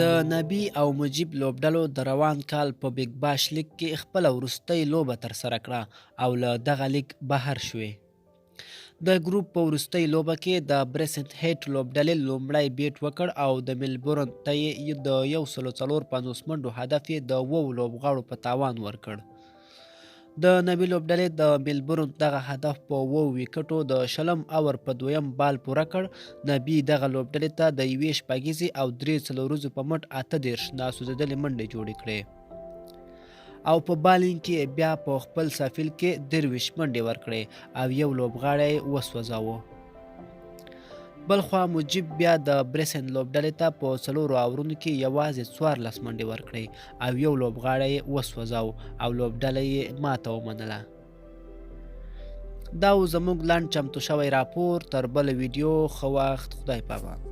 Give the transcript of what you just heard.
د نبي او مجیب لوبډلو د روان کال په بیګ باش لیګ کې خپله وروستۍ لوبه ترسره کړه او له دغه لیګ بهر شوې. د ګروپ په وروستۍ لوبه کې د برسنت هیټ لوبډلې لومړی بیټ وکړ او د ملبورن ته یې د 154 منډو هدف یې د اوو لوبغاړو په تاوان ورکړ. د نبي لوبډلې د ملبورن دغه هدف په اوو ویکټو د شلم اور په دویم بال پوره کړ. نبي دغه لوبډلې ته د یوې شپږیزې او درې څلوریزو په مټ 38 ناسوځېدلې منډې جوړې کړې او په بالینګ کې بیا په خپل سفیل کې 23 منډې ورکړې او یو لوبغاړی وسوځاوه. بلخوا مجیب بیا د بریسن لوبډلې ته په څلورو اورونو کې یوازې 14 منډې ورکړې او یو لوبغاړی یې وسوځاو او لوبډله یې ماته ومنله. دا و زموږ لنډ چمتو شوی راپور. تر بل ویډیو، ښه وخت، خدای پامان.